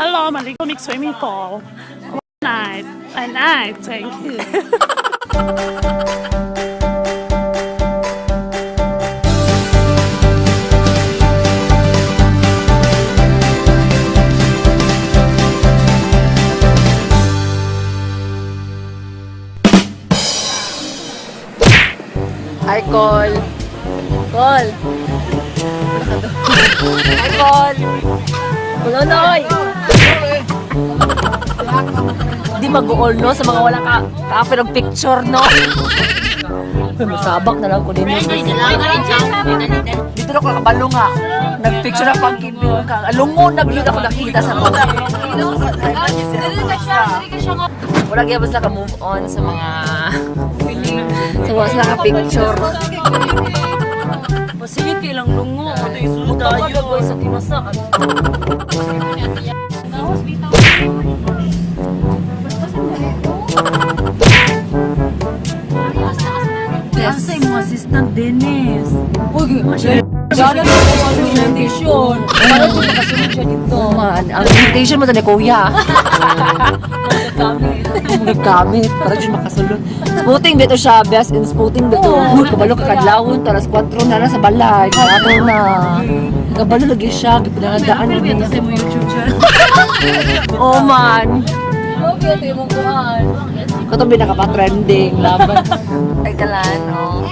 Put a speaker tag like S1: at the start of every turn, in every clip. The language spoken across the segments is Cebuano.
S1: Hello, maligo mig swimming pool. Night. And night, thank you.
S2: Hi, Col. Col. Hi, Col. Kunonoy. Di mag-uol, no? Sa mga wala ka ka ng picture, no? Uy, masabak na lang ko din. Dito na ako nakabalo nga. Nagpicture na pang ka. Alungon na gyud ako nakita sa mga. Wala gyud basta ka move on sa mga sa mga picture.
S3: Pasigit kay lang lungo. Mutawag ako sa tinasa.
S2: Yes.
S3: Asa imong assistant Dennis? Uy, Gana na ako ang invitation. Para jud makasunod siya dito.
S2: Man, ang invitation mo to ni Kuya. Magagamit. Para dyan makasulod. Spooting dito siya. Best in spooting dito. Uy, kabalo kakadlawon. Taras 4 na na sa balay. Kato na. Kabalo lagi siya. Pinangadaan
S3: Pero
S2: niya.
S3: sa mo YouTube channel.
S2: Oh man.
S3: Okay, ito yung kuan.
S2: Katong binaka-trending. Laban. Ay, dalan, no?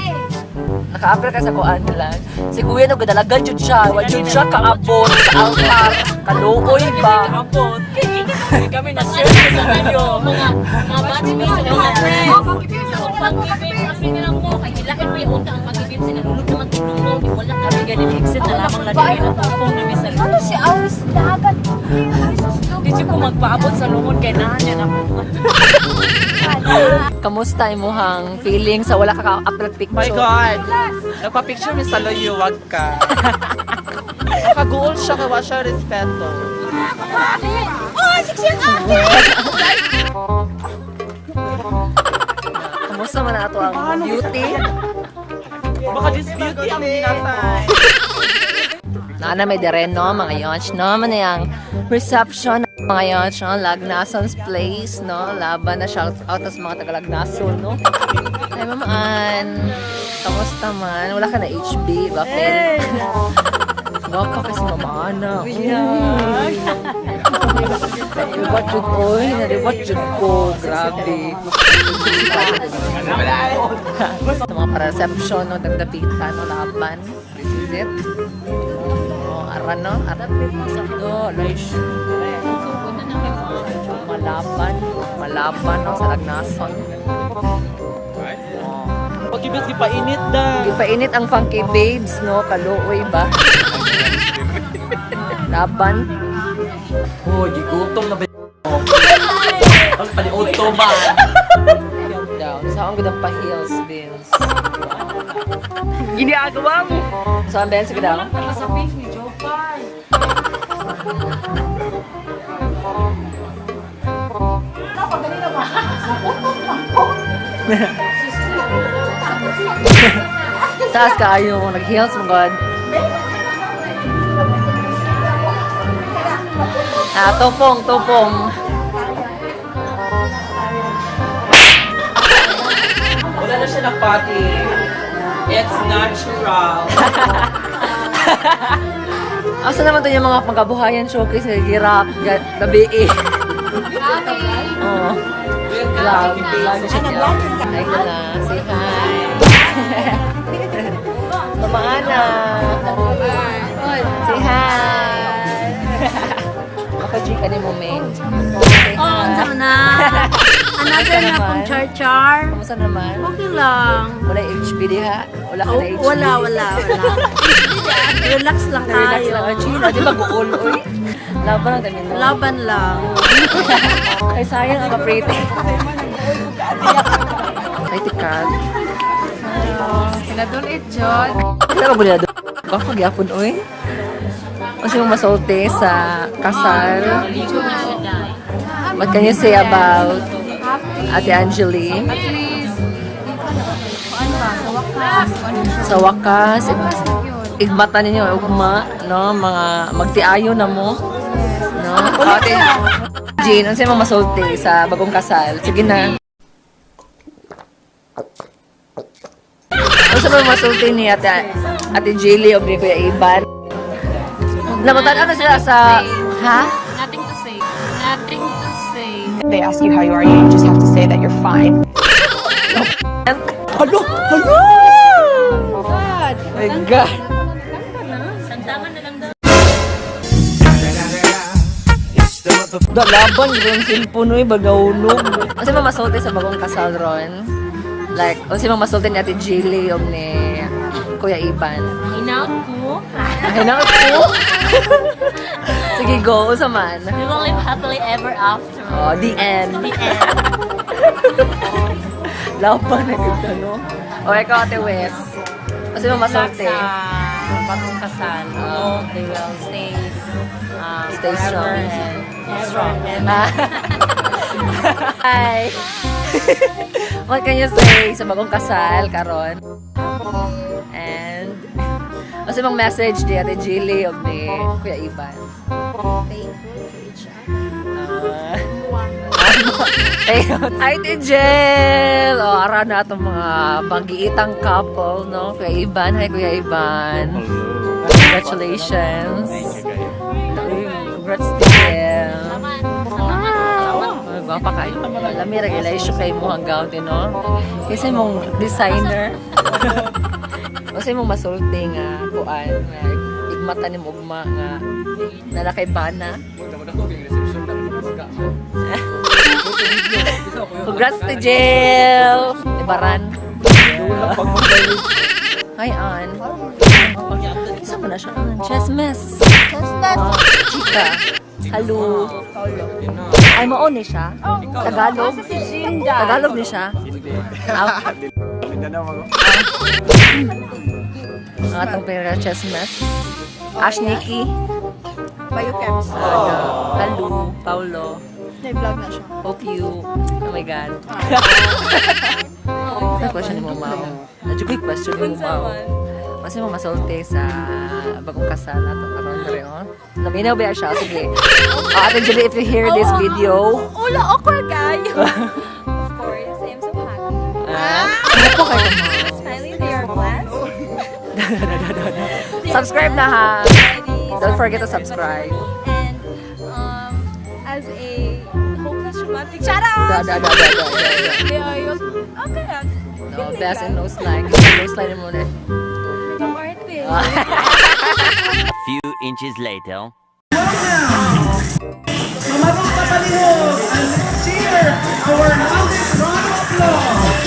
S2: Naka-apply ka sa kuan, dalan. Si Kuya no, gadalagan jud siya. Wa jud siya kaabot sa altar. Kaluoy ba?
S3: Kaabot. Kami na share sa video.
S4: Mga mga batchmates sa mga friends. Pag-ibig, sabi nila mo, kay nilain mo yung unta ang pag-ibig, sinalulog naman tulong mo, di wala kami ganin exit na lamang lang din ang tupong na misal.
S5: Ano si Awis dagat?
S3: Di siya ko magpaabot sa lungon kay nahan yan ako.
S2: Kamusta imuhang feeling sa wala ka ka-upload picture?
S6: My God! Nagpa-picture mi sa layuwag ka. Nakaguol siya, kawa siya respeto.
S5: Oh, sexy ang akin!
S2: Kamusta man ato ang beauty?
S6: Baka this beauty ang minatay.
S2: Naana may deren no, mga yonch no, man yang reception mga yonch no, Lagnason's place no, laban na shout out sa mga taga Lagnason no. Ay Mama Ann, kamusta man? Wala ka na HB ba, Fel? Gwapa kasi Mama Ana. Naribat jud oy, naribat jud ko, grabe. Sa mga para-reception no, dagdapitan no, laban. This is it. Oh, aran no? Aran. No, loish. Malaban. Malaban no, sa Lagnason. Oh.
S6: Pag-ibig, ipainit na.
S2: Gipainit ang Funky Babes, no? Kaluoy ba? Laban.
S6: Oh, gigutom na ba? Ang paliuto ba?
S2: Down. Saan ang gandang pa-heels, Vince? Ginagawa mo! Saan, Vince? Sige daw.
S3: Sa page ni Jopay.
S2: Taas kaayo. Nag-heels mo, God. Ah, tupong, tupong.
S6: Wala na siya na party. It's natural.
S2: Asa naman to yung mga pagkabuhayan showcase ng Girap, gabi eh. Oo. Vlog. Vlog siya niya. Ay ko na. Say hi. Mama Ana. Say hi. Baka G ka ni mo, May. Say
S4: Oh,
S2: hi.
S4: ano na? Another na akong char-char.
S2: Kamusta naman?
S4: Okay lang.
S2: Wala yung HB diha? Wala ka
S4: Oh,
S2: na HB?
S4: wala, wala, wala. Relax lang
S2: Relax
S4: tayo.
S2: lang. Ah, Chino, di ba guol, uy? Laban ang dami no?
S4: Laban lang.
S2: Ay, sayang ang ka-pretty. Ay, tikal.
S5: Pinadulit, John.
S2: Kaya ba nila doon? Baka gyapon, uy. Kasi mo masulti sa kasal. What can you say about Ate Angeli?
S5: At least, ano ba, sa wakas, ano siya.
S2: Sa wakas,
S5: Wakas na yun.
S2: igmata ninyo, ugma, no? Mga magtiayo na mo.
S5: Yes.
S2: No? Ate, Jean, ano sa'yo masulti sa bagong kasal? Sige na. Ano sa mga masulti ni Ate Jilly o ni Kuya Ivan? Namutan ano sila sa... Ha?
S4: Nothing to say. Nothing to say.
S7: They ask you how you are, you just have to say that you're fine.
S2: Halo! Halo! My God!
S4: Santangan na lang daw.
S2: Da, laban ron cellphone oy bagahulog. Unsa man masulti sa bagong kasal ron? Like, unsa man masulti ni Ate Jilly o ni Kuya Ivan?
S4: Hinaut ko.
S2: Hinaut ko. Sige, go. Unsa man?
S4: We will live happily ever after.
S2: Oh, the end.
S4: The end.
S2: Laban na gud no. O ikaw, Ate Wes. Unsa man masulti?
S4: Sa bagong kasal. Oh, they will stay
S2: Stay
S4: forever
S2: strong.
S4: and strong.
S2: Hi. What can you say sa bagong kasal karon? And unsa mang message ni Ate Jilly o ni Kuya Ivan?
S5: Thankful to each other.
S2: Ayun. Hi, Ate Jill! O, ara na itong mga banggiitang couple, no? Kuya Ivan. Hi, Kuya Ivan. Congratulations. Uy, congrats, Jill.
S4: Salamat. Salamat.
S2: Ay, gwapa kayo. Lami ra kay Laisyo kay mo ang gown din, no? Kasi mong designer. Kasi mong masulti nga kuan nga igmata ni mo ugma nga nala kay bana. Congrats to Jill! Ibaran. Hi, Ann. Isa mo na siya, Ann. Chesmes.
S5: Chestnut.
S2: Chika. Hello. Ay, mao ni siya. Tagalog. Tagalog ni siya. Ah. Ang atong pera chesmes. Ash Nikki.
S5: Biochems.
S2: Hello. Paulo.
S5: Na-vlog na siya.
S2: Hope you. Oh my God. Sa question ni mo, ma'am. Nadyo ko'y question ni mo, ma'am. Kasi mo masulti sa bagong kasal na ito. Karon dre, oh. Naminaw ba siya? Sige. Oh, Ate Julie, if you hear this video,
S5: Ulo, awkward kayo. Of course, I'm so happy.
S2: ah, ano po kayo, ma'am?
S5: Finally, they are blessed.
S2: Subscribe na ha.
S5: Ready,
S2: Don't forget to subscribe.
S5: And as a hopeless romantic, shut
S2: Da,
S5: up!
S2: da, da, da, da, da, da.
S5: They are okay. Ah.
S2: No, best and nose line. Nose line mo na.
S5: Ang arte.
S8: Few inches later.
S9: Mamarong kapalihog and let's cheer our loudest round of applause.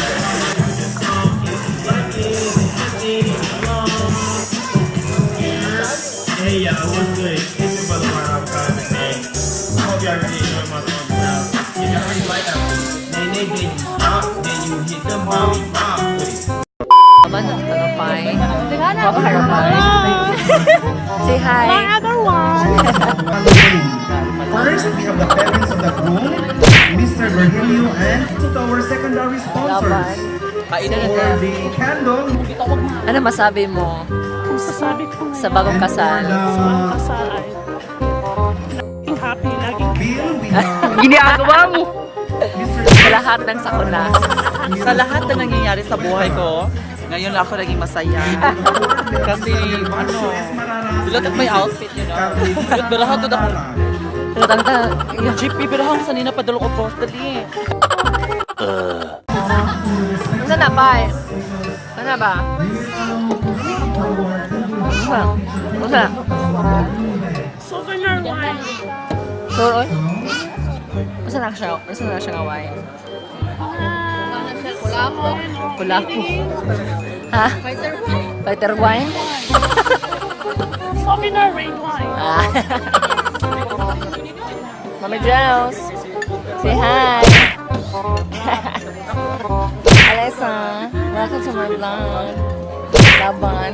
S10: Hey y'all, what's good? It's your brother Marv Private Man. I hope y'all really enjoy my song now. If y'all really like that one, then you stop, then you hit the mommy mom with it.
S2: Naman, ano pa eh. Wapa kayo pa. Say hi.
S1: My other one.
S9: First, we have the parents of the groom, Mr. Virgilio, and to our secondary sponsors.
S6: Kainan na
S9: For the candle
S2: Ano masabi mo
S1: Sabi ko
S2: sa bagong
S9: and for
S2: kasal?
S9: the
S1: kasal ay laging happy, laging
S9: bill, we have
S2: Ginagawa mo!
S9: Mr.
S2: Sa lahat ng sakuna.
S6: Sa lahat na nangyayari sa buhay ko, ngayon lang ako naging masaya. Kasi, ano, look at my outfit. Pero ako ako.
S2: Tangta,
S6: GP, pero ako sanina padalo ko post, dali.
S2: Ano na pa eh? Ano ba? Ano ba? Ano na?
S1: souvenir wine.
S2: Sure, oy. Unsa na siya? Unsa na siya nga wine? Kulapo. Ha? Fighter wine?
S1: Souvenir red wine.
S2: Ah. Mama Jones, say hi. Alessa, welcome to my vlog. Laban.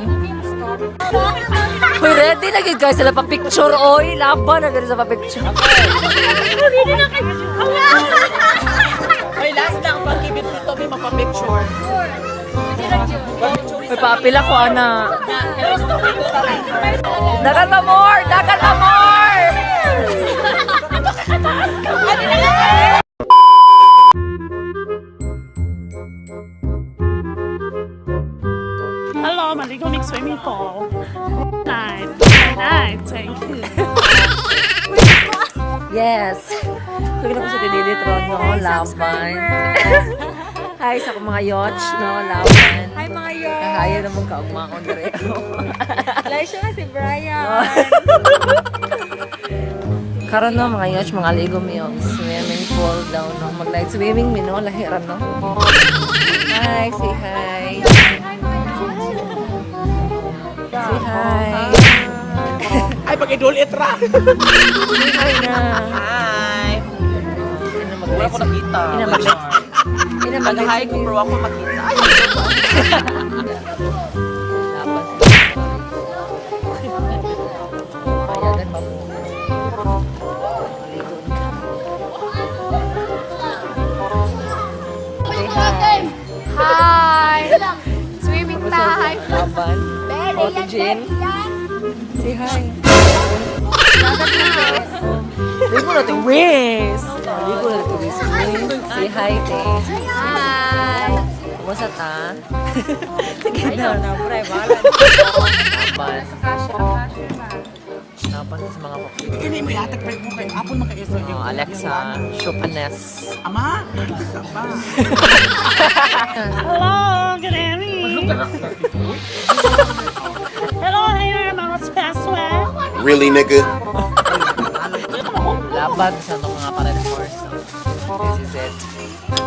S2: Uy, ready na gid guys sila pa picture oy. Laban na gid sa pa picture.
S6: Ay, last lang, pag-ibig dito, may mapapicture.
S2: Uy, paapila ko ana. Dagan pa more, dagan pa more.
S1: Drink swimming pool. Night. Night. Thank you.
S2: Yes. Sabi na ko sa Lilith Ron, no? Laban. Hi sa akong mga yacht, no? Laban.
S5: Hi mga yacht!
S2: Kahaya naman kaugma ko dire.
S5: Lai siya nga si Brian.
S2: Karon no, mga yacht, mga ligo mi og swimming pool daw, no? Mag-night swimming mi, no? Lahiran, no? Hi, say hi. Say hi.
S10: Ay, pag-idol itra!
S2: Say hi na.
S6: Hi!
S2: Ina
S6: Wala
S2: mag-night
S6: ko nakita.
S2: Ina mag-night. Ina mag-night
S6: Nag-hi ko pero ako makita. Ay,
S2: Laban. Payagan pa mo. Ligo na. Say hi.
S5: Hi! Swimming time!
S2: Laban. Auto Jane. Say hi. Ligo na to ways. Ligo na to ways. Say hi, te.
S5: Hi!
S2: Kumusta ta? Sige na. Laban. Laban sa mga kapatid.
S10: Kini mo yatag break mo kay Apple makaisa.
S2: Oh, Alexa, Chopanes.
S10: Ama, isa pa.
S1: Hello, good evening. Hello, here, mga password.
S8: Really, nigga?
S2: Laban sa itong mga pared horse. This is it.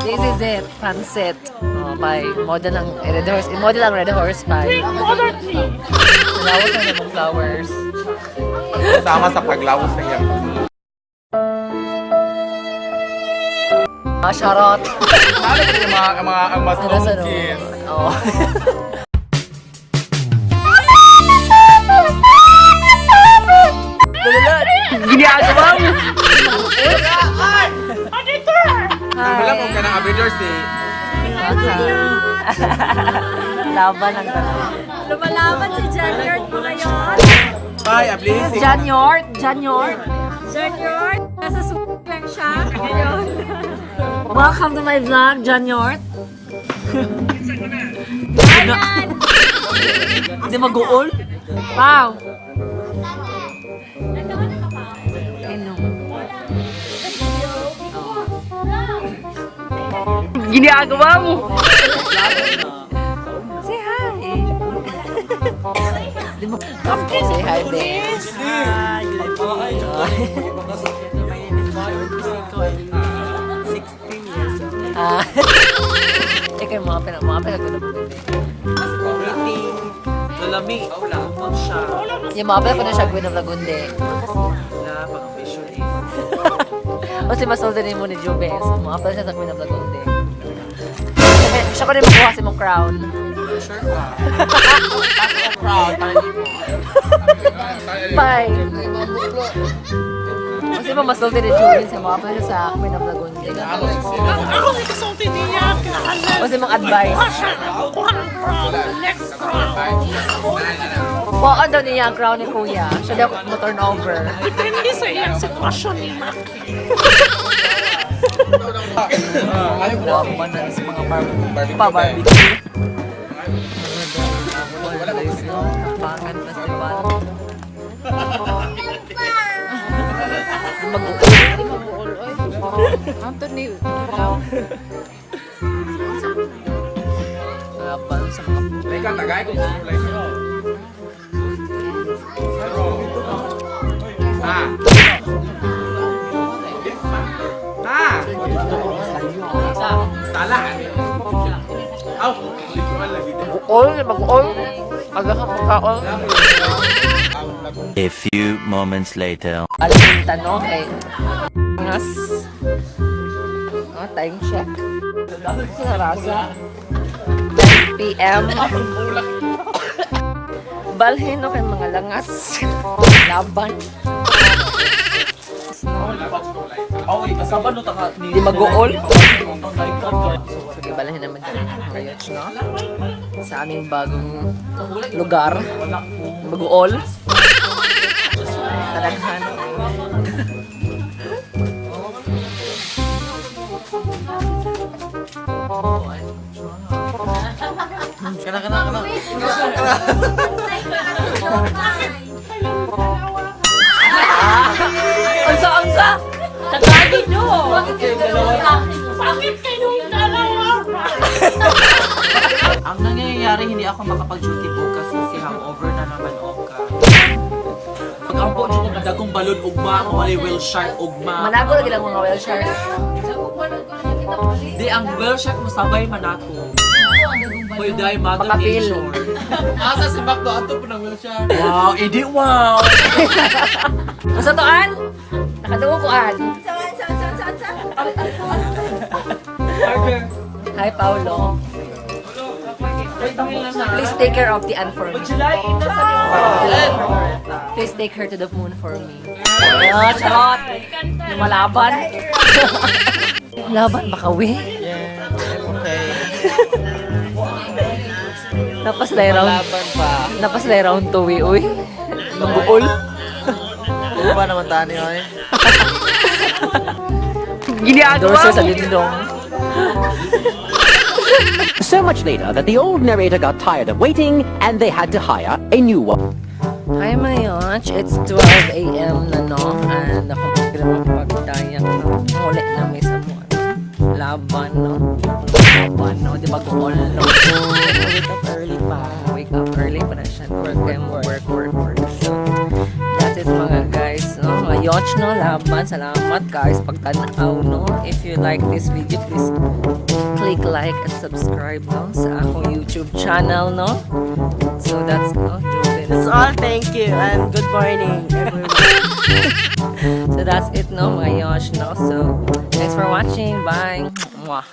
S2: This is it. Pansit. Oh, bye. Model ang red horse. Model ang red horse, bye.
S1: Drink water tea.
S2: Lawas na namang flowers.
S10: Sama sa paglawas sa iyang.
S2: Ah, charot.
S10: Lalo pa yung mga ang mas
S2: Ano sa no?
S10: kiss.
S2: Oo. Ginagawa mo!
S1: Auditor!
S10: Wala mo ka ng abidor si
S2: Laban ang tanong.
S5: Lumalaban si Janyard mo ngayon.
S10: Bye, ablis.
S2: Janyort! Janyort!
S5: Janyard! Nasa lang siya ngayon.
S2: Welcome to my vlog, Janyort!
S5: Brian!
S2: Hindi mag-uol? Wow! Ano? Ginagawa mo! Say hi! Di mo- Say hi, babe.
S6: Hi! My name is Boy. 16 years old.
S2: Ah. Eh, kayo mga pinag ko na
S6: Waiting. Lalami. Umang siya.
S2: Yung mga pinag ko na siya, Gwen of Lagunde.
S6: Na, pang-vision eh.
S2: O si Masoldo din mo ni Jubes. Mga pala siya sa Queen of Lagunde. Siya ko rin makuha si mong crown.
S6: Sure ka. Pasok ang crowd. Para di mo.
S2: Bye! Kasi mo masulti ni Jubes, yung mga pala siya sa Queen of Lagunde.
S1: Ako may kasulti niya. Kinahanglan.
S2: O si mong advice.
S1: Kuha siya. Kuha ang crown. Next crown.
S2: Kuhaan daw niya ang crown ni Kuya. Siya daw mo turn over.
S1: Depende sa iyang sitwasyon ni Maki.
S2: Laban na sa mga pa-barbecue. Pangan Festival. Mag-uul. Mag-uul, oy.
S5: Anthony,
S2: Laban sa mga
S10: Teka, tagay kung sino lang. Ah. Ah. Sala. Aw,
S2: Mag-uol, mag-uol. Aga ka pagkaon.
S11: A few moments later.
S2: Alam tanong kay Ngas. Oh, time check. Sa rasa. 10 p.m. Balhin no kay mga langas. Laban.
S6: Oh, wait, kasama no taka ni
S2: Di mag-uol. Sige, balhin naman dyan. Ngayon, no? Sa aming bagong lugar. Mag-uol. Talaghan.
S6: Kana, kana, kana.
S2: Unsa, unsa?
S4: Tagagi nyo!
S1: Bakit kayong dalawa?
S6: Ang nangyayari, hindi ako makapag-duty bukas kasi hangover na naman oka. Pag-ampo, dyan ang dagong balon ugma, mawalay whale shark ugma.
S2: Manago lagi lang mga whale shark.
S6: Di, ang whale shark masabay manako. Hoy, dai, mother
S2: Makapil.
S6: nature. Asa si Macdo, ato po ng whale shark. Wow, edi wow!
S2: Unsa to, An? Nakadungog ko, An. Hi, Paolo. Please take care of the Ann for me. Please take her to the moon for me. Ah, charot! Lumalaban. Laban baka, we.
S6: Yeah, I'm okay.
S2: Napaslay round.
S6: Laban pa.
S2: Napaslay round 2, we, uy. Mabuol.
S6: Ano naman tani, oy?
S2: Ginagawa sa lindong.
S8: So much later that the old narrator got tired of waiting and they had to hire a new one.
S2: Hi, mga yonch. It's 12 a.m. na, no? And ako pagdayak, no? Uli na may sa mo. Laban, no? Laban, no? Di ba goal, no? Wake up early pa. Wake up early pa na siya. Work, work, work, work. So, that's it, mga guys. No? Mga yonch, no? Laban. Salamat, guys. Pagtanaw, no? If you like this video, please click like and subscribe, no? Sa akong YouTube channel, no? So, that's, no? Joven.
S3: That's all. Thank you and good morning, everyone.
S2: So that's it, no, mga yosh, no? So, thanks for watching. Bye. Mwah.